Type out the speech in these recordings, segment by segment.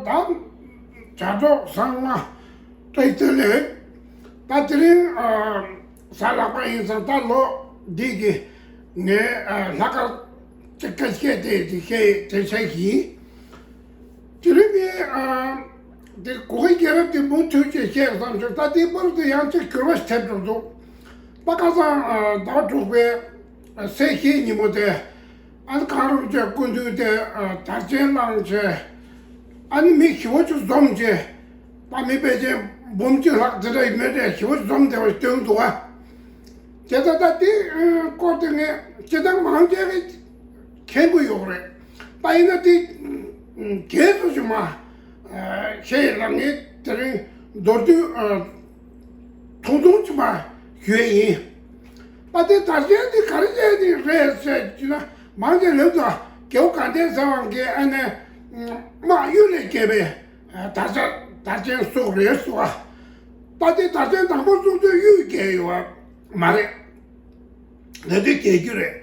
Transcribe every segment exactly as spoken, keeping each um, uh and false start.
དང་། བྱ་གྲོགས་ཚང་མ་བཀྲ་ཤིས་བདེ་ལེགས། ད་དེ་རིང་ཨ་གཟའ་ལྷག་པ་ཡིན་ཙང་ད་ལོ་འདི་གི་ངས་ཨ་ལྷག་དཀར་གཅིག་ཁ་ཤས་དེ་དེ་བཤད་དེ་བཤད་གི་ཡིན། དེ་རིང་གི་ཨ་དེ་གུ་གེ་རྒྱལ་རབས་དེ་མུ་མཐུད་ཅིག་བཤད་བསམ་བྱུང་། ད་དེའི་བར་དུ་ཡང་ཅིག་འགྱུར་བ་ཐེབས་འགྲོ་འདུག་ད་ཁ་སང་ཨ་ཟླ་བ་དྲུག་པའི་ཨ་ཚེས་བཞི་ཉིན་མོ་དེ། ཨ་ནི་གངས་རིན་པོ་ཆེ་སྐུ་མདུན་དེ་ཨ་དར་ཆེན་བླངས་བྱས། ཨ་ནི་མི་ཞེ་པོ་ཅིག་འཛོམས་བྱས། ད་མི་ཕལ་ཆེར་འབུམ་གཅིག་ལྷག་དེ་འདྲ་ཡིན་མེད་འདྲ་ཞེ་པོ་ཅིག་འཛོམས་བསྡད་པ་ཞིག་སྟོན་འདུག་ཨ། དེ་ལྟ་ད་དེ་སྐོར་དེ་ངས་སྤྱིར་བཏང་མང་ཆེ་གིས་མཁྱེན་གྱི་ཡོད་རེད། ད་ཡིན་ན་དེ་རྒྱས་སུ་ཞིག་མ་བཤད་ཡིན་ལ། ངས་དེ་རིང་མདོར་བསྡུས་ཐུང་ཐུང་ཅིག་མ་ཞུ་ཡས་ཡིན། ད་དེ་དར་ཆེན་དེ་ག་རེ་བྱས་ནས་རེད་ཟེར་གྱི་ན། མང་ཆེ་ལབ་དུས་རྒྱལ་པོ་དགའ་ལྡན་ཟེར་བ་གི་ཨ་ནི་དམག་གཡུལ་ལས་རྒྱལ་པའི་དར་ཆ་དར་ཆེན་བཙུགས་རེད་ཟེར་བ། ད་དེ་དར་ཆེན་དང་པོ་བཙུགས་དུས་གཡུལ་རྒྱལ་ཡོད་པ་མ་རེད། ལས་དུས་རྒྱལ་རྒྱུ་རེད།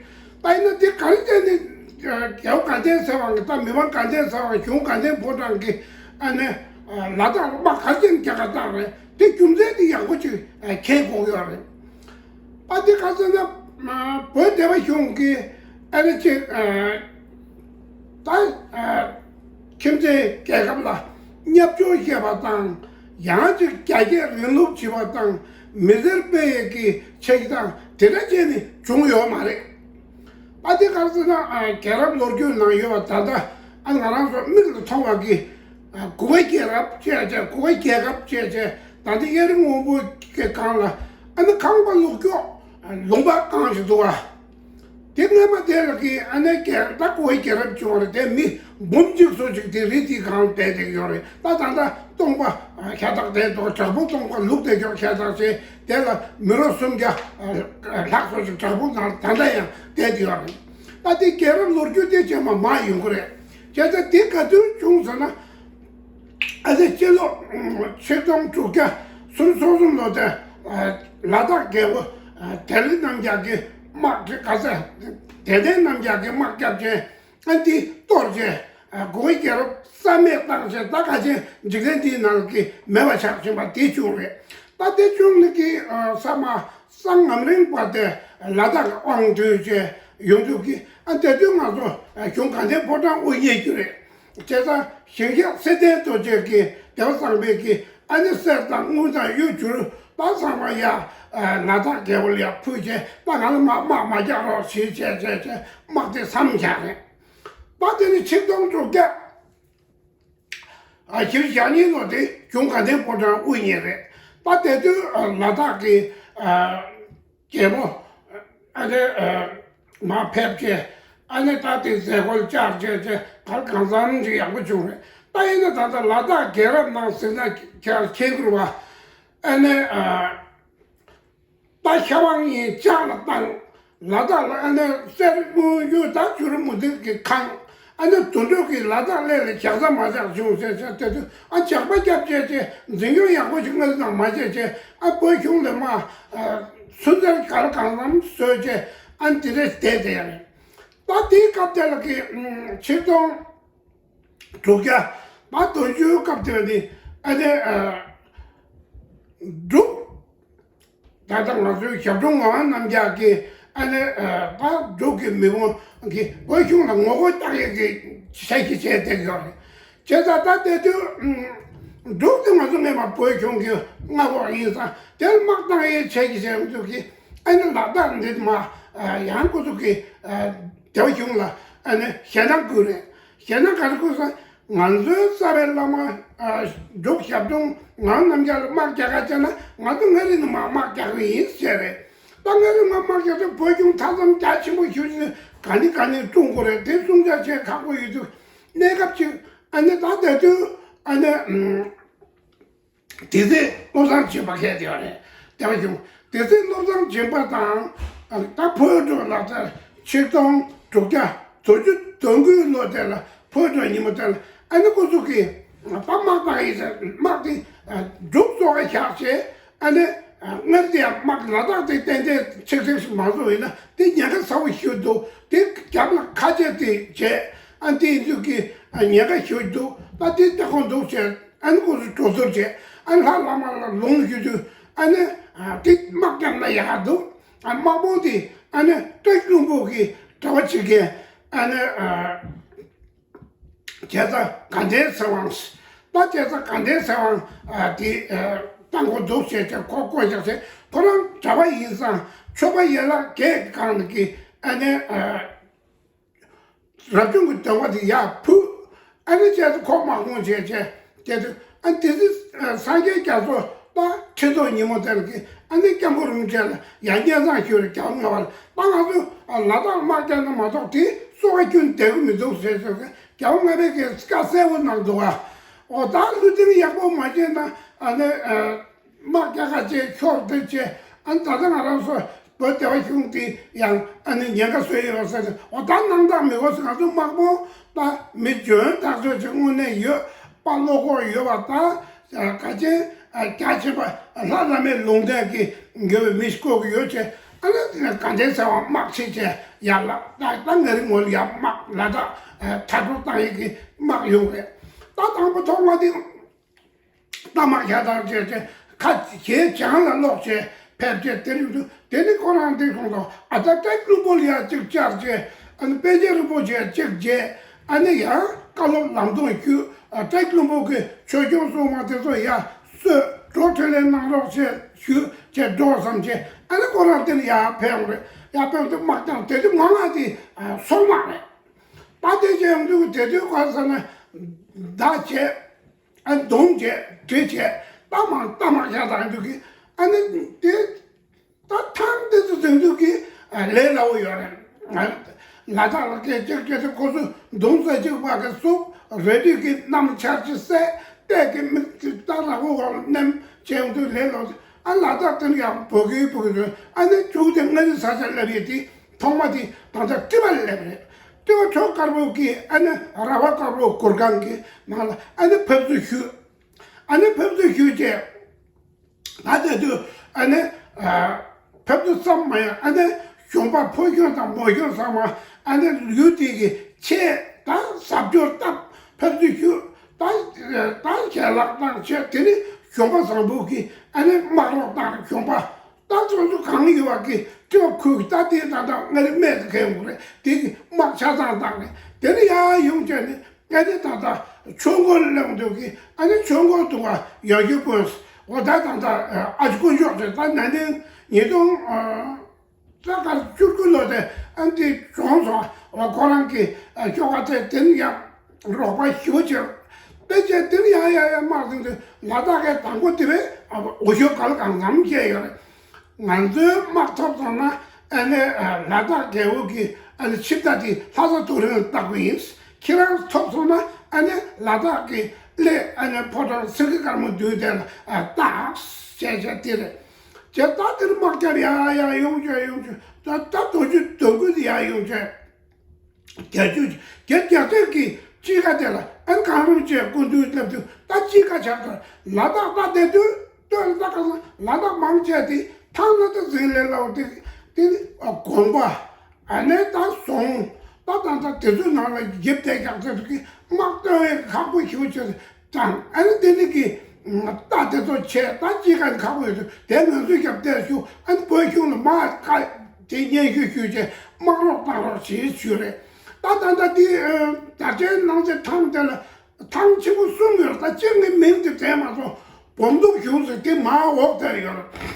ད་ཡིན་ན་དེ་ག་རེ་བྱས་ནས་རྒྱལ་པོ་དགའ་ལྡན་ཟེར་བ་གི་ད་མི་དམངས་དགའ་ལྡན་ཟེར་བ་གཞུང་དགའ་ལྡན་ཕོ་བྲང་གི་ཨ་ནི་ལ་དྭགས་ལ་དམག་ག་རེ་བྱས་ནས་རྒྱག་ག་བཏང་རེད། དེ་རྒྱུ་མཚན་དེ་ཡག་པོ་ཅིག་མཁྱེན་དགོས་ཡོད་རེད། ཨ་དེ་ག་ཟེར་ན་བོད་སྡེ་པ་གཞུང་གིས་ཨ་ནི་ཅིག་ད་ཁྱིམ་མཚེས་རྒྱལ་ཁབ་ལ་བརྙས་བཅོས་བྱས་པ་དང་། ཡང་ཅིག་རྒྱ་སྐྱེད་རིང་ལུགས་བྱས་པ་དང་། མི་སེར་སྤེལ་ཡས་ཀྱི་ཆེད་དང་དེ་འདྲ་བྱས་ནས་བྱུང་ཡོད་མ་རེད། ཨ་དེ་ག་ཟེར་ན་རྒྱལ་རབས་ལོ་རྒྱུས་ནང་ཡོད་པ་ད་ལྟ་ཨ་ང་རང་ཚོ་མིག་ལ་མཐོང་བ་གི་གུ་གེ་རྒྱལ་རབས་བྱས་བྱས། གུ་གེ་རྒྱལ་ཁབ་བྱས་བྱས། ད་ལྟ་གཡའ་རི་སྔོན་པོ་གི་སྒང་ལ་ཨ་ནི་ཁང་པ་ལུག་ཀྱོག་ལུང་པ་གང་ཞིག་འདུག་བ། དེ་སྔ་མ་དེ་ལ་གི་ཨ་ནི་རྒྱལ་ད་གུ་གེ་རྒྱལ་རབས་བྱུང་བ་རེད། དེ་མི་འབུམ་གཅིག་ཙམ་ཞིག་དེ་རི་དེའི་སྒང་བསྡད་བསྡད་ཡོད་རེད། ད་ད་ལྟ་སྟོང་པ་ཤ་སྟག་དེ་ཚོ་བྲག་ཕུག་སྟོང་པ་ལུག་དེ་ཀྱོག་ཤ་སྟག་བྱས། དེ་ལ་མི་རོ་སུམ་བརྒྱ་ལྷག་ཙམ་ཞིག་བྲག་ཕུག་ནང་ད་ལྟ་ཡང་བསྡད་བསྡད་ཡོད་རེད། ད་དེ་རྒྱལ་རབས་ལོ་རྒྱུས་དེ་ཅན་མ་མ་ཡོང་གི་རེད། བྱས་ཙང་དེ་ག་དུས་བྱུང་ཟེར་ན། ཨ་ནི་སྤྱི་ལོ་ཆིག་སྟོང་དྲུག་བརྒྱ་སུམ་ཅུ་སོ་གསུམ་ལོ་དེ་ལ་དྭགས་རྒྱལ་པོ་དེ་ལི་རྣམ་རྒྱལ་གྱི་དམག་གི་ག་ས་དེ་ལི་རྣམ་རྒྱལ་གྱི་དམག་རྒྱབ་ཆེན་ཨ་འདི་གཏོར་བྱས། གུ་གེ་རྒྱལ་རབས་རྩ་མེད་བཏང་བྱས། ད་ག་ཆེན་འཇིག་རྟེན་འདིའི་ནང་གི་མེད་པ་ཆགས་ཕྱིན་པ་དེ་བྱུང་རེད། ད་དེ་བྱུང་ནི་གི་ས་མ་གསང་ངམ་རིང་པ་དེ་ལ་དྭགས་ཀྱི་དབང་བསྡུས་བྱས་ཡོང་དུས་ཀྱི་ཨ་དེ་དུས་ང་ཚོ་གཞུང་དགའ་ལྡན་ཕོ་བྲང་དབུ་བརྙེས་རྒྱུ་རེད། བྱས་ཙང་ཞིང་གཤེགས་གསེར་ལྡན་རྡོ་རྗེ་གིས་རྒྱལ་བ་གཙང་པའི་གི་ཨ་ནི་གསེར་དང་དངུལ་དང་གཡུ་བྱུ་རུ་ད་ཚང་མ་ཡ་ལ་དྭགས་རྒྱལ་པོ་ལ་ཡ་ཕུལ་བྱས། ད་ང་ལ་མ་དམག་མ་རྒྱག་རོགས་ཞེས་བྱས་བྱས་བྱས་དམག་དེ་མཚམས་བཞག་རེད། ད་དེ་ནི་ཆིག་སྟོང་དྲུག་བརྒྱ་བཞི་བཅུ་ཞེ་གཉིས་ལོ་དེ་གཞུང་དགའ་ལྡན་ཕོ་བྲང་དབུ་བརྙེས་རེད། ད་དེ་དུས་ལ་དྭགས་ཀྱི་རྒྱལ་པོ་ཨ་ནི་མར་ཕེབས་བྱས། ཨ་ནི་ད་དེ་མཛད་སྒོ་ལ་བཅར་བྱས་བྱས་གར་གང་འཚམ་ཅིག་ཡག་པོ་བྱུང་རེད། ད་ཡིན་ན་ད་ལྟ་ལ་དྭགས་རྒྱལ་རབས་ནང་ཟེར་ན་ཁྱེད་རང་མཁྱེན་དགོས་པ། ཨ་ནི་ད་ཤ་པང་གཉིས་ལྕགས་ལ་བཏང་། ལ་དྭགས་ལ་ཨ་ནི་གསེར་དངུལ་གཡུ་དང་བྱུ་རུ་མུ་ཏིག་གི་ཁང་། ཨ་ནི་དུད་འགྲོ་གིས་ལ་དྭགས་ལས་ལ་ཞག་ཚ་མ་ཆག་བྱུང་ཟེར་ཟེར། དེ་དུས་ཨ་ཇག་པ་སྐྱབས་བྱས་བྱས་འཛིན་སྐྱོང་ཡག་པོ་ཞིག་སྔར་དང་མ་བྱས་བྱས། ཨ་བོད་གཞུང་ལ་མ་སུན་གཙེར་གར་གང་འཚམ་བཟོས་བྱས། ཨ་འདི་རེད་བསྡད་བསྡད་ཡ་རེད། ད་དེའི་སྐབས་དེ་ལ་གི་ཆིག་སྟོང་དྲུག་བརྒྱ་མ་བདུན་ཅུའི་སྐབས་དེ་ལ་ནི་ཨ་ནི་འབྲུག་ད་ལྟ་ང་ཚོའི་ཞབས་དྲུང་ངག་དབང་རྣམ་རྒྱལ་གྱིས་ཨ་ནི་ད་འབྲུག་གི་མི་དབང་གིས་བོད་གཞུང་ལ་ངོ་རྒོལ་བཏང་ཡས་ཀྱི་ཆ་ཞིག་བྱས་བསྡད་ཡོད་རེད། བྱས་ཙང་ད་དེ་དུས་འབྲུག་དེ་ང་ཚོ་སྔས་མ་བོད་གཞུང་གི་མངའ་འོག་ཡིན་ཙང་དེར་དམག་བཏང་ཡས་ཆ་ཞིག་བྱས་འདུག་གི་ཨ་ནི་ལ་དྭགས་འདི་མ་ཡང་ཁོ་ཚོ་གི་སྡེ་པ་གཞུང་ལ་ཨ་ནི་ཞེད་སྣང་བསྐུལ་རེད། ཞེད་སྣང་ག་རེ་བསྐུལ་སོང་། ང་ཚོའི་རྩ་བའི་བླ་མ་འབྲུག་ཞབས་དྲུང་ངག་དབང་རྣམ་རྒྱལ་ལ་དམག་རྒྱག་ག་བྱས་ན་ང་ཚོ་མངའ་རིས་ནས་མར་དམག་རྒྱག་གི་ཡིན་ཟེར་རེད། ད་མངའ་རིས་མར་དམག་རྒྱག་དུས་བོད་གཞུང་མཐའ་མཚམས་རྒྱ་ཆེན་པོ་ཞེ་པོ་ཅིག་ག་ནས་ག་ནས་བཀྲོངས་དགོས་རེད། དེ་སྲུང་སྐྱོབ་བྱེད་ཁག་པོ་ཡོད་དུས་གནས་སྐབས་ཅིག་ཨ་ནི་ད་དེ་དུས་ཨ་ནི་སྡེ་སྲིད་བློ་བཟང་སྦྱིན་པ་ཁེལ་བསྡད་ཡོད་རེད། སྡེ་པ་གཞུང་སྡེ་སྲིད་བློ་བཟང་སྦྱིན་པ་དང་ད་ཕོ་བྲང་ལ་ད་ཆིག་སྟོང་དྲུག་བརྒྱ་དྲུག་ཅུ་དོན་དགུའི་ལོ་དེ་ལ་ཕོ་བྲང་ཉིན་མོ་དེ་ལ་ཨ་ནི་ཁོ་ཚོ་གིས་ད་དམག་བཏང་ཡིན་ཟེར། དམག་དེ་འབྲུག་གཙོ་བོ་བཞག་བྱས་ཨ་ནི་སྔར་དེ་ཡང་དམག་ལ་དྭགས་དེ་ཏན་ཏན་ཆིག་སྒྲིལ་ཞིག་མ་བཟོ་ཡིན་ན་དེ་ཉེན་ཁ་ཚ་བོ་ཞིག་འདུག་དེ་རྒྱབ་ལ་ཁ་ཆད་དེ་བྱས་ཨ་དེ་ཡིན་དུས་ཀྱི་ཉེན་ཁ་ཞིག་འདུག་ད་དེ་ལྟ་ཁོ་འདུག་བྱས། ཨ་ནི་ཁོ་ཚོས་གྲོས་བསྡུར་བྱས། ཨ་ནི་ལྷ་བླ་མ་ལ་ལུང་ཞུ་དུས། ཨ་ནི་དེ་དམག་བརྒྱབ་ན་ཡག་འདུག་ཨ་དམག་དཔུང་དེ་ཨ་ནི་ཏྲེ་ལུང་པོ་གི་གྲྭ་པ་གཅིག་གིས། ཨ་ནི་བྱས་ཙང་དགའ་ལྡན་ཚེ་དབང་། ད་བྱས་ཙང་དགའ་ལྡན་ཚེ་དབང་དེ་བཏང་དགོས་འདུག་བྱས་ཙང་ཁོ་བསྐོ་བཞག་བྱས། ཁོ་རང་གྲྭ་པ་ཡིན་ཙང་ཆོས་པ་ཡན་ལག་བརྒྱད་སྒང་གི་ཨ་ནི་རབ་བྱུང་གི་སྡོམ་པ་དེ་ཡར་ཕུལ། ཨ་ནི་བྱས་ཙང་ཁོ་དམག་དཔུང་བྱས་བྱས་བྱས་དུས། ཨ་དེ་དུས་སངས་རྒྱས་རྒྱ་མཚོ་ད་ཁྲི་ཐོག་ཉིན་མོ་དེར་གི་ཨ་ནི་སྐྱབས་མགོན་རིན་པོ་ཆེ་ལ་ཡར་སྙན་སེང་ཞུས་རེད། རྒྱལ་བ་ལྔ་པ་ལ། ད་ང་ཚོ་ལ་དྭགས་དམག་རྒྱག་ན་མ་གཏོགས་དེ་སོ་ཁ་སྐྱོན་བསྡད་གི་མི་འདུག་ཟེར་ཟེར་གི་རྒྱལ་བ་ལྔ་པས་གི་བཀའ་གསལ་པོ་གནང་འདུག་ཨ། འོ་ད་བློ་གདེང་ཡག་པོ་མ་བྱས་ན་ཨ་ནི། དམག་རྒྱག་ཁ་བྱས། ཤོར་འདི་བྱས། ཨ་ནི་ད་ལྟ་ང་རང་ཚོ་བོད་སྡེ་བ་གཞུང་དེ་ཡང་ཨ་ནི་ཉེན་ཁ་བཟོས་ཡོད་ཟེར་ཏེ། འོ་ད་སྣང་དག་མི་དགོས་ཟེར། ང་ཚོ་དམག་དཔུང་ད་མི་འཇོན་ཐག་ཆོད་ཅིག་དངོས་གནས་ཡོད་པ། བློ་ཁོག་ཡོད་པ། ད་ག་ཅན་རྒྱ་ཆེན་པ་ལྷ་བླ་མའི་ལུང་བསྟན་གྱི་འགལ་བའི་མི་ཞིག་བསྐོ་གི་ཡོད་ཅེས། ཨ་ནི་དགའ་ལྡན་ཚེ་དབང་དམག་ཆེ་ཆེ་ཡར་ལ། ད་ད་ང་རི་ངོ་ལ་ཡར་དམག་ལ་ད་དྲག་པོ་བཏང་ཡིག་གི་དམག་ཡོང་རེད། ད་དང་པོ་ཐོག་མ་དེ། རྟ་དམག་ཤ་སྟག་བྱས་ཏེ་ཁ་ཞེ་བྱང་ལ་ལོག་བྱས་ཕེབས་བྱས། དེ་རིང་དུ་དེ་ནི་ཁོ་རང་དེ་ཁོང་དུ་ཨ་ད་ཏྲེ་ལུང་པོ་ལ་ཡ་གཅིག་བཅར་བྱས། ཨ་ནི་པཎ་ཆེན་རིན་པོ་ཆེ་གཅིག་མཇལ། ཨ་ནི་ཡང་བཀའ་སློབ་ལམ་སྟོན་ཞུས། ཨ་ཏྲེ་ལུང་པོ་གི་ཆོས་སྐྱོང་སྲུང་མ་དེ་ཚོ་ཡ་གསོས། འགྲོ་འཕྲིན་ལས་གནང་རོགས་བྱས་ཞུས་བྱས་འགྲོ་བསམ་བྱས། ཨ་ནི་ཁོ་རང་དེ་ནི་ཡར་ཕེབས་རེད། ཡར་ཕེབས་དུས་དམག་རྐྱང་དེ་དུས་ང་ང་དེ་སོག་དམག་རེད། ད་དེ་བྱས་ཡོང་དུས་དེ་དུས་ག་ཟེར་ན་མདའ་བྱས། ཨ་མདུང་བྱས། གྲི་བྱས། རྟ་དམག་རྟ་དམག་ཤ་སྟག་འདུག་གི་ཨ་ནི་དེ་ད་ཐང་དེ་ཚོ་ཟིན་འདུག་གི་ལས་སླ་བོ་ཡོད་རེད། ང་ལ་དྭགས་ལ་སྐད་ཅིག་སྐད་དེ་ཁོ་ཚོ་མདུང་རྩེ་གཅིག་པ་གི་སུ་རལ་གྲི་གི་གནམ་ཆར་གྱིས་བསད། རྟ་གི་མིག་གི་རྟ་ར་བོ་བར་ནེམ་བྱས་འདུག་ལས་སླ་བོ། ཨ་ལ་དྭགས་དེ་ནི་ཡང་བོད་ཀྱི་བུ་གི་ཚོ། ཨ་ནི་ཁྱུག་དེ་མངའ་རིས་ས་ཆ་སླེབས་ཡས་དེ། ཐོག་མ་དེ་ད་ལྟ་ཏི་བ་ལ་སླེབས་རེད། ཏི་བ་ཁྲོ་དཀར་པོ་གི་ཨ་ནི་ར་བ་དཀར་པོ་གུར་ཁང་གི་ནང་ལ་ཨ་ནི་ཕེབས་བསུ་ཞུས། ཨ་ནི་ཕེབས་བསུ་ཞུས་རྗེས། ད་དེ་དུས་ཨ་ནི་ཕེབས་བསུ་ཙམ་མ་ཡིན། ཨ་ནི་གཞོན་པ་ཕོ་གཞོན་དང་མོ་གཞོན་ཚང་མ་ཨ་ནི་ཡུལ་དེ་གི་ཆེད་དང་གཟབ་མཆོར་བཏབ། ཕེབས་བསུ་ཞུས། ད་ད་ཞལ་ལག་བཏང་བྱས། དེ་ནི་གཞོན་པ་བཟང་པོ་གི་ཨ་ནི་དམག་རོགས་བཏང་། གཞོན་པ། ད་ཚོགས་འདུ་གང་ཡོད་པ་གི་ཏི་བ་ཁུལ་གྱི་ད་དེ་ད་ལྟ་མངའ་རིས་སྨད་དུ་ཁེལ་ཡོང་གི་རེད། དེ་གི་དམག་ཆ་ཚང་བཏང་ནས་དེ་ནས་ཡར་ཡོང་བྱས་ནས། ཨ་ནི་ད་ལྟ་ཆོས་འཁོར་སླེབས་འདུག་གི་ཨ་ནི་ཆོས་འཁོར་དུ་བ་ཡང་རྒྱུ་དཔོན། འོ་ད་ད་ལྟ་ཨ་ཅེ་དཀོན་མཆོག་དེ་ད་ན་ནིང་ཉིས་སྟོང་ད་ག་བཅུ་དགུ་ལོ་དེ་ཨ་ནི་དེ་གྲོངས་སོང་། འོ་ཁོ་རང་གི་ཨ་ཁྱོ་ག་དེ་དེ་ནི་ཡང་རོགས་པ་ཞུ་བྱས། དཔེ་བྱས་དེ་ནི་ཡང་ཡང་ཡང་དམག་ཟིན་དུས་ལ་དྭགས་ཀྱི་དང་པོ་དེ་བས་འོ་ཞོ་གལ་གང་འཚམ་བྱས་ཡོད་རེད། ང་ཚོའི་དམག་ཐོབ་སོང་ན་ཨ་ནི་ལ་དྭགས་རྒྱལ་པོ་གི་ཨ་ནི་ཆིབས་རྟ་དེ་ལྷ་ས་རྡོ་རིང་ལ་བཏགས་པ་ཡིན། ཁྱེད་རང་ཐོབ་སོང་ན་ཨ་ནི་ལ་དྭགས་ཀྱི་གླེ་ཨ་ནི་ཕོ་བྲང་སེང་གེ་དཀར་མོ་འདུས་དེ་ལ་བཏགས་བྱས་བྱས་དེ་རེད། བྱས་ད་དེར་དམག་རྒྱབ་ཡར་ཡར་ཡོང་བྱས་ཡོང་བྱས། ད་ད་རྡོ་རྗེ་སྡོང་བུ་དེ་ཡར་ཡོང་བྱས། རྒྱ་ཆུ་རྒྱ་རྒྱ་ཐེབས་ཀྱི་དཔྱིད་ཀ་དེ་ལ་ཨན་གང་རུང་བཅས་སྐུ་མདུན་སླེབས་དུས་ད་དཔྱིད་ཀ་ཆགས་ཚར། ལ་དྭགས་ད་བསྡད་དུས་སྟོད་ལ་ད་ག་ས་ལ་དྭགས་མང་ཆེ་དེ་ཐང་ན་ད་འཛིན་ལས་སླ་བོ་དེ་དེ་དགོན་པ་ཨ་ནེ་ད་ཟོང་ད་ད་ད་དེ་ཚོའི་ནང་ལ་ཡིབ་བསྡད་ཀྱང་ཚེ་དུས་ཀྱི་དམག་སྟོན་ཡས་ཁག་པོ་ཞེ་པོ་ཆེ་ཙང་ཨ་ནི་དེ་ནི་གི་རྟ་དེ་ཚོ་ཆེ་ད་དཔྱིད་ཀ་ཁག་པོ་ཡོད་དུས་དེ་ང་ཚོས་རྒྱབ་བསྡད་ཞུ། ཨ་ནི་བོད་གཞུང་ལ་མ་ཁ་དེ་སྙན་ཞུ་ཞུས་བྱས་དམག་རོགས་བཏང་རོགས་བྱེད་ཞུས་རེད། ད་ད་ལྟ་དེ་ཨ་དར་ཆེན་ནང་ཚེ་ཐང་དེ་ལ་ཐང་ཆེན་པོ་གསུམ་ཡོད་རེད། ད་གཅིག་གི་མིང་དེ་དྲན་མ་སོང་། སྦོམ་སྡོང་གཞུང་ཟེར་དེ་མར་འོག་དེར་ཡོད་རེད།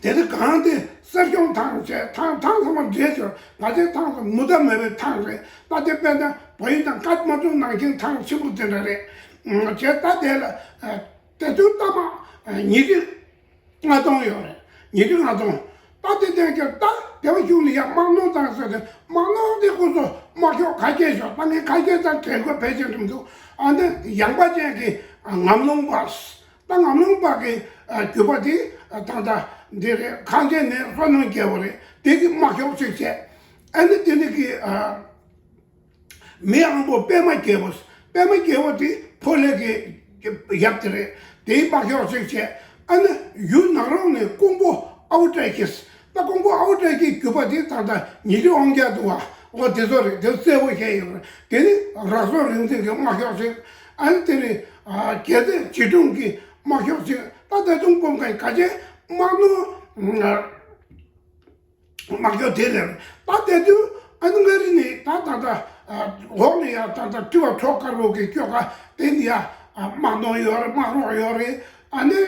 དེ་ནི་གང་དེ་གསེར་གཞོང་ཐང་བྱས། ཐང་ཐང་ཚང་མ་འདྲེས་ཡོད། ང་ཚོའི་ཐང་དེ་མུ་མཐའ་མེད་པའི་ཐང་རེད། ད་དེ་དཔེར་ན་བལ་ཡུལ་དང་ཀཏ་མན་ཌུ་ནང་བཞིན་ཐང་ཆེན་པོ་དེ་འདྲ་རེད། བྱས་ད་དེ་ལ་དེ་ཚོའི་རྟ་དམག་ཉིས་ཁྲི་ལྔ་སྟོང་ཡོད་རེད། ཉིས་ཁྲི་ལྔ་སྟོང་། ད་དེ་བསྟན་ཀྱང་ད་སྡེ་བ་གཞུང་ལ་ཡང་དམག་ནོར་བཏང་ཟེར་ཏེ། དམག་ནོར་དེ་ཁོ་ཚོ་དམག་ཤོག་ཁ་སྐད་ཤོག་ད་ངས་ཁ་སྐད་དང་དྲན་དགོས་ཕལ་ཆེར་འགྲིམ་འདུག་ཨ་ནི་ཡངས་པ་ཅན་གྱི་ངམ་ལུང་པ། ད་ངམ་ལུང་པ་གི་རྒྱུད་པ་དེ་ད་ད་འདི་རེད། ཁང་ཆེན་ནས་བསོད་ནམས་རྒྱལ་པོ་རེད། དེ་གི་དམག་ཤོག་ཅིག་བྱས། ཨ་ནི་དེ་ནི་གི་མི་དབང་པོ་པད་མ་རྒྱལ་པོ། པད་མ་རྒྱལ་པོ་དེ་ཕོ་ལྷ་གི་ཡབ་དེ་རེད། དེའི་དམག་ཤོག་ཅིག་བྱས། ཨ་ནི་ཡུལ་ནག་རོང་ནས་ཀོང་པོ་ཨའུ་བཀྲ་ཤིས། ད་ཀོང་པོ་ཨའུ་བཀྲ་ཤིས་རྒྱུད་པ་དེ་ད་ད་ཉི་ཁྲི་དབང་རྒྱལ་འདུག་བ། འོ་དེ་ཚོ་རེད། དེ་གསལ་པོ་བཤད་ཡོད་རེད། དེ་ནི་རག་སོང་རིག་འཛིན་གྱི་དམག་ཤོག་ཅིག་ཨ་ནི་དེ་ནི་རྒྱལ་རྩེ་བྱིས་སྒྲུང་གི་དམག་ཤོག་ཅིག་ད་ད་དུང་སྤོམ་མཁན་ག་ཅེ་དམག་ནོར། དམག་ཤོག་དེ་ལས་ད་དེ་དུས་ཨ་ནི་མངའ་རིས་ནས་ད་ད་ད་འོག་ནས་ཡར་ད་ད་སྤྲི་བ་ཁྲོ་དཀར་པོ་གི་སྐྱོ་ག་དེ་ནས་ཡར་དམག་ནོར་ཡོད་རེད། དམག་རོགས་ཡོད་རེད། ཨ་ནི་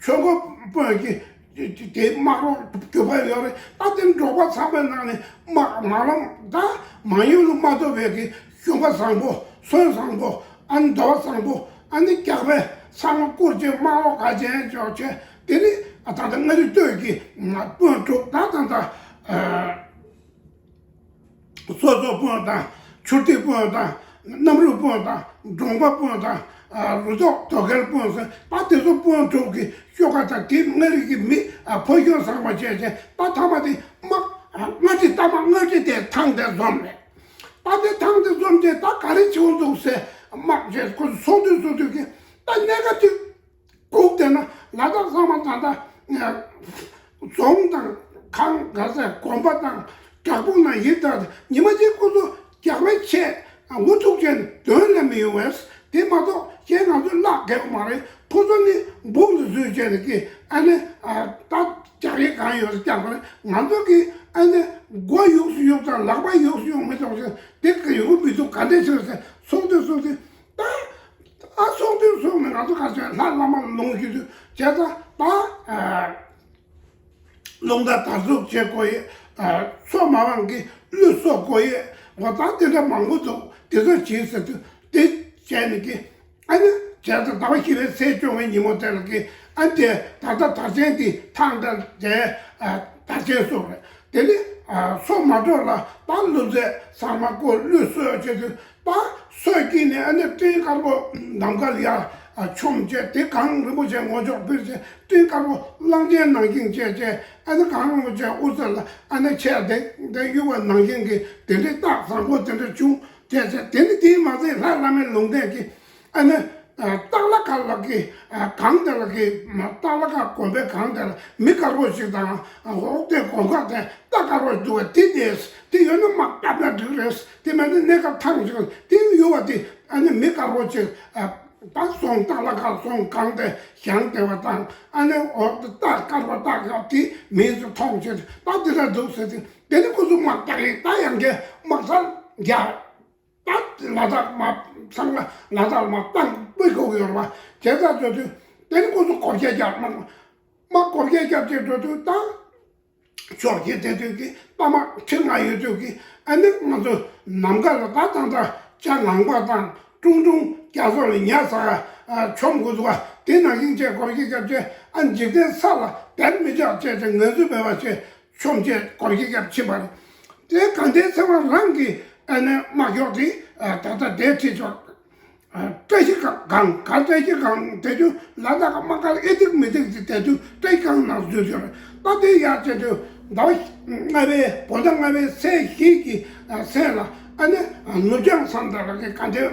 ཆོས་འཁོར་དཔོན་གྱི་དེ་དམག་རོགས་རྒྱུག་པ་ཡོད་རེད། ད་དེ་འབྲོག་པ་ཚང་མའི་ནང་ནས་དམག་མ་ལམ་ད་མང་ཡུལ་ལ་མ་ཐོབ་པའི་གི་གཞོང་པ་བཟང་པོ་སོན་བཟང་པོ་ཨ་ནི་འདོ་བ་བཟང་པོ་ཨ་ནི་རྒྱག་པའི་ཚང་མ་བསྐུར་བྱས་དམག་རོགས་ག་ཅན་འཇོག་བྱས་དེ་ནི་ད་ལྟ་མངའ་རིས་སྟོད་ཀྱི་དཔོན་དྲུག་ད་ད་ད། སོ་སོ་དཔོན་དང་ཆུ་ཐིགས་དཔོན་དང་གནམ་རུ་དཔོན་དང་འབྲོང་པ་དཔོན་དང་རུ་ཐོག་དོ་གལ་དཔོན་ཟེར་ད་དེ་ཚོ་དཔོན་དྲུག་གི་ཤོག་ཁ་དང་དེ་མངའ་རིས་ཀྱི་མི་ཕོ་སྐྱོན་བཟང་བ་བྱས་བྱས་ད་ཐ་མ་དེ་དམག་ལྔ་ཁྲི་རྟ་དམག་ལྔ་ཁྲི་དེ་ཐང་དེ་འཛོམས་རེད། ད་དེ་ཐང་དེ་འཛོམས་བྱས་ད་ག་རེ་བྱེད་འདུག་ཟེར་དམག་བྱས་ཁོ་ཚོ་ཚོགས་འདུ་ཚོགས་དུས་ཀྱི་ད་གནད་འགག་ཅིག་སྒུག་བསྡད་ན་ལ་དྭགས་ཚང་མ་ད་ལྟ་རྫོང་དང་ཁང་ག་ས་དགོན་པ་དང་བྲག་ཕུག་ནང་ཡིབ་ད་ཉི་མ་གཅིག་ཁོ་ཚོ་རྒྱག་པའི་ཆེད་འུ་ཐུག་ཅན་དོན་ལ་མི་ཡོང་བས། དེ་མ་གཏོགས་གཞན་ང་ཚོས་བརླག་གེགས་མ་རེད། ཁོ་ཚོ་ནི་སྦུག་ལ་འཛུལ་བྱས་ནས་ཀི་ཨ་ནི་ད་རྒྱག་ཡས་གང་ཡོད་རེད་རྒྱག་པ་རེད། ང་ཚོ་གི་ཨ་ནི་མགོ་ཡུག་སུ་ཡུག་དང་ལག་པ་ཡུག་སུ་ཡུག་མི་ཐོག་ཅན་དེ་གི་ཡོང་གི་མི་འདུག་ག་འདྲས་ཟེར་ཟེར་ཚོགས་འདུ་ཚོགས་ཏེ་ད། ཨ་ཚོགས་འདུ་ཚོགས་ནས་ང་ཚོ་ག་ཚོད་ལྷ་བླ་མ་ལ་ལུང་ཞུ་དུས་བྱས་ཙང་ད་རླུང་རྟ་དར་ཚུགས་བྱེད་དགོས་ཡས། མཚོ་མ་འབངས་ཀྱི་གླུ་གསོག་དགོས་ཡས། འོ་ད་དེ་འདྲ་མང་པོ་འདུག་དེ་ཚོ་བྱེད་ཟེར་དུས་དེ་བྱས་ནས་ཀྱི་ཨ་ནི་བྱས་ཙང་ཟླ་བ་བཞི་པའི་ཚེས་བཅོ་ལྔའི་ཉིན་མོ་དེ་ལ་ཀྱི་ཨ་དེ་ད་ལྟ་དར་ཆེན་དེ་ཐང་དང་དེ་དར་ཆེན་སོགས་རེད། དེ་ནི་མཚོ་མ་འབྲོག་ལ་ད་གླུ་རྩེད་ཚང་མ་བསྐོར་གླུ་གསོག་བྱེད་དུས། ད་སོས་ཀྱིས་ནས་ཨ་ནི་སྤྲིན་དཀར་པོ་ནམ་མཁའ་ལ་ཡར་མཆོངས་བྱས་དེ་གངས་རིན་པོ་ཆེ་ངོ་ཅོག་ཕུལ་བྱས་སྤྲིན་དཀར་པོ་གླང་ཆེན་ནང་བཞིན་བྱས་བྱས་ཨ་ནི་གངས་རིན་པོ་ཆེ་དབུ་རྩེ་ལ་ཨ་ནི་ཆས་དེ་དེ་གཡུག་པ་ནང་བཞིན་གྱི་དེ་འདྲའི་རྟགས་བཟང་པོ་དེ་འདྲ་བྱུང་བྱས་བྱས་དེ་ནི་དེའི་མ་ཚད་ལྷ་བླ་མའི་ལུང་བསྟན་གྱི་ཨ་ནི་སྟག་ལྷ་ཁ་ལ་གི་གངས་དེ་ལ་གི་སྟག་ལྷ་ཁ་དགོན་པའི་གངས་དེ་ལ་མི་དཀར་པོ་ཞིག་དང་འོག་དེ་དགོན་ཁག་དེ་རྟ་དཀར་པོ་འདུག་བ་དེ་དེ་དེ་ཡོད་ན་མ་བཏབ་ན་འགྲིག་རེད། དེ་མ་ནི་གནས་སྐབས་ཐང་ཞིག་དེ་ཡོད་བ་དེ་ཨ་ནི་མི་དཀར་པོ་ཅིག་ད་སོང་སྟག་ལྷ་ཁ་སོང་གང་དེ་བཞེངས་བསྡད་པ་དང་ཨ་ནི་འོག་ཏུ་སྟག་དཀར་པོ་སྟག་ཡག་དེ་མིང་ཚོ་མཐོང་བྱས་ད་དེ་ལ་འདུག་ཟེར་ཏེ་དེ་ནི་ཁོ་ཚོ་དམག་རྒྱག་ཡིན། ད་ཡང་གི་དམག་སར་རྒྱག་ད་ལ་དྭགས་མ་ཚང་མ་ལ་དྭགས་མ་ཏང་པོའི་གོ་གི་ཡོད་རེད་བ། དེ་ཚ་འགྲོ་དུས་དེ་ནི་ཁོ་ཚོ་སྒོ་བརྒྱ་རྒྱག་དམག་དམག་སྒོ་བརྒྱ་རྒྱབ་ཅིག་འགྲོ་དུས་ད། ཕྱོགས་ཀྱི་དེ་དུས་ཀྱི་པ་མ་ཁྲི་ལྔ་ཡོད་དུས་ཀྱི་ཨ་ནི་ང་ཚོ་ནམ་མཁའ་ལ་ད་དང་ད་བྱ་ངང་པ་དང་ཀྲུང་ཀྲུང་རྒྱ་མཚོ་ལ་ཉ་ཟ་ག་མཆོང་དགོས་འདུག་ག་དེ་ནང་བཞིན་བྱས་སྒོར་གྱི་སྐྱབས་བྱས་ཨ་འཇིག་རྟེན་ས་ལ་དལ་མི་འཇགས་བྱས་ཏེ་ངལ་འཚོ་མེད་པ་བྱས་མཆོང་བྱས་སྒོར་གྱི་སྐྱབས་ཕྱིན་པ་རེད། དེ་དགའ་ལྡན་ཚེ་དབང་རང་གི་ཨ་ནི་དམག་ཤོག་དེ་ད་ལྟ་དེ་ཁྲིད་ཆོག་བཀྲ་ཤིས་སྒང་ག་བཀྲ་ཤིས་སྒང་དེ་དུས་ལ་དྭགས་དམག་སྒར་ཨེ་ཏིག་མི་ཏིག་ཅིག་དེ་དུས་བཀྲ་ཤིས་སྒང་ནང་འཛུལ་ཡོད་རེད། ད་དེ་ཡར་བྱས་དུས་ཟླ་བ་ལྔ་པའི་བོད་ཟླ་ལྔ་པའི་ཚེས་བཞི་གི་ཚེས་ལ་ཨ་ནི་ནུབ་བྱང་མཚམས་དེ་ལ་གི་དགའ་ལྡན་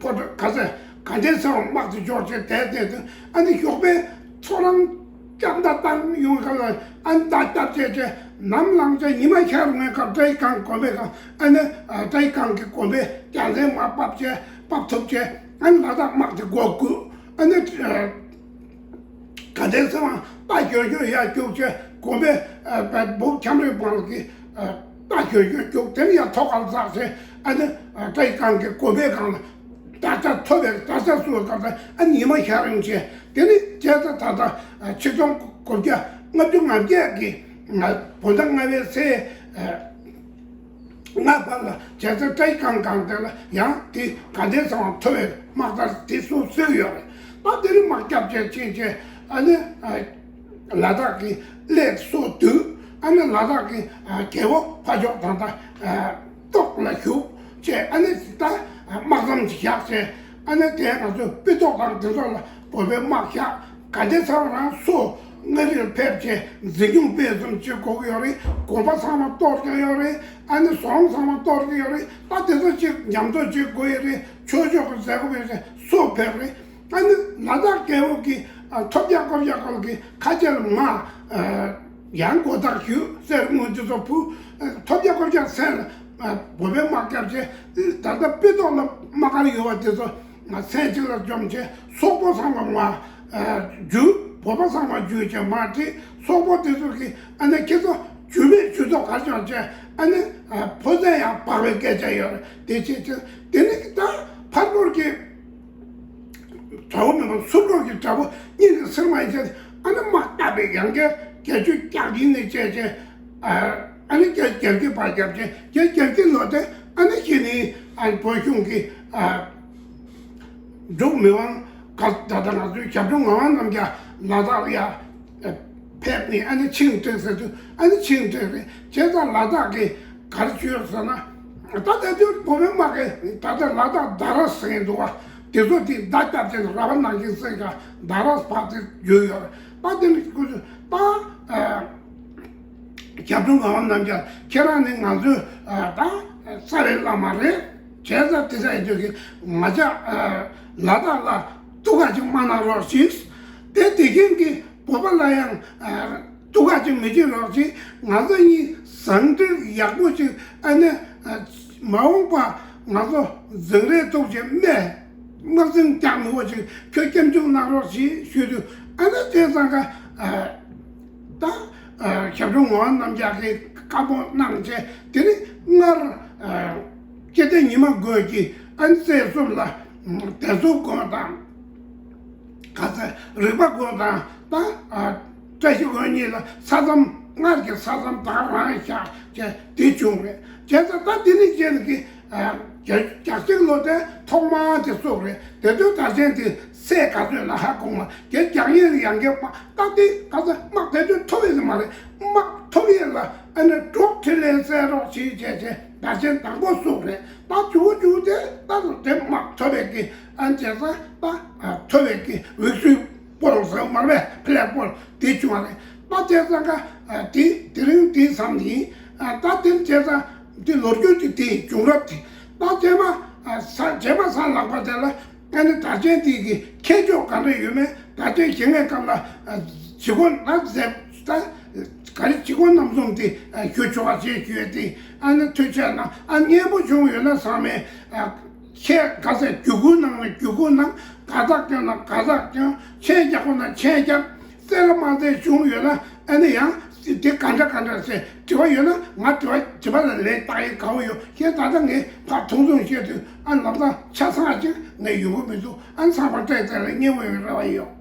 ཕོ་བྲང་ག་ཚད་དགའ་ལྡན་ཚེ་དབང་དམག་དེ་འབྱོར་བྱས་དེ་དེ་དུས་ཨ་ནི་ཞོགས་པའི་ཚོ་རང་སྐྱབས་མདའ་བཏང་ཡོང་སྐབས་ལ་ཨ་ནི་མདའ་སྟབས་བྱས་བྱས་ནམ་ལངས་བྱས་ཉི་མ་ཤར་ངོའི་སྐབས་བཀྲ་ཤིས་སྒང་དགོན་པའི་སྒང་ཨ་ནི་བཀྲ་ཤིས་སྒང་གི་དགོན་པའི་རྒྱལ་མཚན་མར་ཕབ་བྱས་ཕབ་ཐུབ་བྱས་ཨ་ནི་ལ་དྭགས་དམག་དེ་མགོ་བཀུག་ཨ་ནི་དགའ་ལྡན་ཚེ་དབང་རྟ་ཞོན་ཞོན་ཡར་རྒྱུགས་བྱས་དགོན་པའི་བུ་ཁྱམས་རའི་བར་གྱི་རྟ་ཞོན་ཞོན་རྒྱུགས་དེ་ནས་ཡར་ཐོག་ཁར་འཛེགས་བྱས་ཨ་ནི་བཀྲ་ཤིས་སྒང་གི་དགོན་པའི་སྒང་ལ། དར་ཆ་ཐོབ་པའི་དར་ཆ་བསུ་བའི་སྐབས་དང་ཨ་ཉི་མ་ཤར་ཡོང་བྱས་དེ་ནི་བྱས་ཙང་ད་ལྟ་ཆིག་སྟོང་དགུ་བརྒྱ་ལྔ་བཅུ་ང་བརྒྱད་ཀྱི་བོད་ཟླ་ལྔ་པའི་ཚེས་ལྔ་བར་ལ་བྱས་ཙང་བཀྲ་ཤིས་སྒང་སྒང་དེ་ལ་ཡང་དེ་དགའ་ལྡན་ཚེ་དབང་ཐོབ་པའི་དམག་དར་དེ་སུ་བསུ་ཡོད་རེད། ད་དེ་ནི་དམག་རྒྱབ་བྱས་ཕྱིན་བྱས་ཨ་ནི། ལ་དྭགས་ཀྱི་གླེགས་སོ་བསྡུས། ཨ་ནི་ལ་དྭགས་ཀྱི་རྒྱལ་པོ་ཕ་ཕྱོགས་དང་ད་ཏོག་ལ་བཞུགས་བྱས་ཨ་ནི་ད་དམག་མཚམས་ཤིག་བཞག་བྱས་ཨ་ནི་དེ་ང་ཚོས་སྤུ་ཏོག་དང་དེ་ཚོ་ལ་བོད་པའི་དམག་བཞག་དགའ་ལྡན་ཚེ་དབང་རང་སུ་མངའ་རིས་ལ་ཕེབས་བྱས་འཛིན་སྐྱོང་སྤེལ་གསུམ་བྱེད་དགོས་ཀྱི་ཡོད་རེད། དགོན་པ་ཚང་མ་གཏོར་གྱི་ཡོད་རེད། ཨ་ནི་ཟོང་ཚང་མ་གཏོར་གྱི་ཡོད་རེད། ད་དེ་ཚོ་ཅིག་ཉམས་གསོ་བྱེད་དགོས་ཡོད་རེད། ཆོས་ཕྱོགས་ཀྱི་མཛད་སྒོ་ཕེབས་བྱས་སུ་ཕེབས་རེད། ཨ་ནི་ལ་དྭགས་རྒྱལ་པོ་གི་ཨ་ཐོབ་རྒྱག་དགོན་རྒྱག་སྐོར་གྱི་ཁ་ཆེ་ལ་མ་ཨ་ཡང་གོ་བརྡ་ཞུས་གསེར་དངུལ་འདི་ཚོ་ཕུལ། ཨ་ཐོབ་རྒྱག་དགོན་རྒྱག་ཟེར་ལ་ བོད་པའི་དམག་རྒྱབ་བྱས། ད་ལྟ་སྤི་ཏོག་ལ་དམག་སྒར་ཡོད་པ་དེ་ཚོ་མཚན་གཅིག་ལ་འཇོམས་བྱས། སོག་པོ་ཚང་མ་མར་བསྒྱུར། བོད་པ་ཚང་མ་བསྒྱུར་བྱས་མར་ཁྲིད། སོག་པོ་དེ་ཚོ་གིས་ཨ་ནི་ཁྱེད་ཚོ་ཇུས་མེད་ཇུས་གཏོགས་ག་རེ་བྱུང་བྱས། ཨ་ནི་ཕོ་མཚན་ཡང་སྦག་པའི་སྐད་ཆ་ཡོད་རེད། དེ་བྱས་བྱས་དེ་ནི་ད་ཕར་ཕོར་གྱི་དགྲ་བོ་མིན་པ་ཚུར་ཕོར་གྱི་དགྲ་བོ་གཉིས་ཀྱི་སེམས་མ་ཡིན་ཚེ། ཨ་ནི་དམག་རྒྱབ་པའི་ཡང་བསྐྱར་བརྒྱད་ཅུ་གྱ་གཅིག་ནས་བྱས་བྱས། ཨ་ནི་རྒྱ་རྒྱ་གི་བར་རྒྱབ་བྱས། རྒྱ་རྒྱ་གི་ལོ་དེ་ཨ་ནི་ཁྱེད་ནི་ཨ་བོད་གཞུང་གི་ཨ་འབྲུག་མི་དབང་ག་ད་ལྟ་ང་ཚོའི་ཞབས་དྲུང་ངག་དབང་རྣམ་རྒྱལ་ལ་དྭགས་ལ་ཡ་ཕེབས་ནས། ཨ་ནི་ཆིངས་བསྒྲིགས་ཟེར་དུས། ཨ་ནི་ཆིངས་བསྒྲིགས་རེད། བྱས་ཙང་ལ་དྭགས་ཀྱི་ག་རེ་བྱོས་ཟེར་ན། ད་ལྟ་དུས་བོད་པའི་དམག་གིས་ད་ལྟ་ལ་དྭགས་ད་ར་ཟེར་གྱི་འདུག་བ། དེ་ཚོ་དེ་མདའ་བརྒྱབ་བྱས་ནས་ར་བ་ནང་བཞིན་བསྲེགས་ཀྱང་ད་ར་བར་དེ་བརྗོད་ཡོད་རེད། ད་དེ་ནི་ཁོ་ཚོས་ད་ཞབས་དྲུང་ངག་དབང་རྣམ་རྒྱལ། ཁྱེད་རང་ནི་ང་ཚོའི་ད་རྩ་བའི་བླ་མ་རེད། བྱས་ཙང་དེ་འདྲ་ཡིན་དུས་ཀྱི་ང་ཅག་ལ་དྭགས་ལ་ཐུགས་ཁ་ཅིག་མ་གནང་རོགས་ཞེས། དེ་དེ་བཞིན་གྱི་བོད་པ་ལ་ཡང་ཐུགས་ཁ་ཅིག་མི་བྱེད་རོགས་ཞེས། ང་ཚོ་གཉིས་ཟུང་འབྲེལ་ཡག་པོ་ཞིག་ཨ་ནི་མ་འོངས་པ་ང་ཚོ་འཛིང་རེས་ཐུབ་ཅིང་དམག་དམག་འཛིང་རྒྱག་མི་འོས་ཅིག་ཁྱོད་སྐྱབས་འཇུག་གནང་རོགས་ཞེས་ཞུས་དུས། ཨ་ནི་དེ་ཙང་ཀ་ད་ཞབས་དྲུང་ངག་དབང་རྣམ་རྒྱལ་གྱིས་བཀའ་མོལ་གནང་བྱས། དེ་ནི་སྔར་སྤྱི་ཟླ་ཉི་མ་དགུ་གི་ཨ་ནི་ཚེས་གསུམ་ལ་དེ་ཚོ་དགོན་དང་ག་ཚ་རིག་པ་དགོན་དང་ད་བཀྲ་ཤིས་དགོན་གཉིས་ལ་ས་མཚམས། སྔར་གྱི་ས་མཚམས་ད་རང་བཞག་བྱས་དེ་བྱུང་རེད། བྱས་ཙང་ད་དེ་ནི་རྗེས་ཀྱི་རྒྱ་རྒྱ་གཅིག་ལོ་དེ་ཐོག་མ་དེ་སོགས་རེད། དེ་དུས་དར་ཆེན་དེ་སྲས་ག་ཚོད་ལ་ཧ་གོ་མ་རྒྱ་རྒྱག་ཡིན་ཡང་གི་དམག་ད་དེ་ག་ཚ་དམག་དེ་དུས་ཐོབ་ཡོད་མ་རེད། དམག་ཐོབ་ཡོད་ལ་ཨ་ནི་འབྲོག་ཁྲི་ལན་བསད་རོགས་བྱེད་བྱས་བྱས་དར་ཆེན་དང་པོ་སོགས་རེད། ད་ཇུ་ཇུ་དེ་ད་དེ་དམག་ཐོབ་ཡོད་ཀྱི་ཨ་ནི་བྱས་ཙང་ད་ཐོབ་ཡོད་ཀྱི་འུག་སུའི་སྤོལ་ཟེར་མ་རེད། ཕི་ལེག་སྤོལ་དེ་བྱུང་བ་རེད། ད་བྱས་ཙང་ཀ་དེ་དེ་རིང་དེ་བསམ་ཡིན། ད་དེ་བྱས་ཙང་དེ་ལོ་རྒྱུས་དེ་དེ་བྱུང་རབས་དེ། ད་རྗེས་མ་ས་རྗེས་མ་ས་ལྷག་པ་དེ་ལ་ཨ་ནི་དར་ཆེན་དེ་གི་ཁྱད་ཆོས་ག་འདྲ་ཡོད་མེད། དར་ཆེན་བཞེངས་པའི་སྐབས་ལ་ཇི་གོ་ན་ཟེར། ད་ག་རེ་ཇི་གོ་རྣམ་གསུམ་དེ་ཞུ་ཆོག་པ་བྱས་ཞུས་ཏེ། ཨ་ནི་ཐུགས་ཆེ་གནང་། ཨ་སྙན་པོ་བྱུང་ཡོད་ན་བསམ་མེད། ཁྱེད་ག་ཚད་རྒྱུ་གུ་གནང་ན་རྒྱུ་གུ་གནང་། ག་ཚད་སྐྱོན་ན་ག་ཚད་སྐྱོན། མཆན་རྒྱག་དགོས་ན་མཆན་རྒྱག། གསལ་ལ་མ་གསལ་བྱུང་ཡོད་ན་ཨ་ནི་ཡང་དེ་ག་འདྲ་ག་འདྲ་ཟེར་དྲི་བ་ཡོད་ན་ང་དྲི་བ་དྲི་བ་ལ་ལན་བཏང་ཡིན་དགའ་བོ་ཡོད། ཁྱེད་ད་ལྟ་ངས་ཕར་ཐུང་ཐུང་བཤད་དུས་ཨ་ལམ་སང་ཆ་ཚང་ཅིག་ངས་ཡོང་གི་མི་འདུག་ཨ་ཚང་མ་སྤྲད་ཚར་ལ་སྙན་པོ་ཡོང་རེ་བ་ཡོད།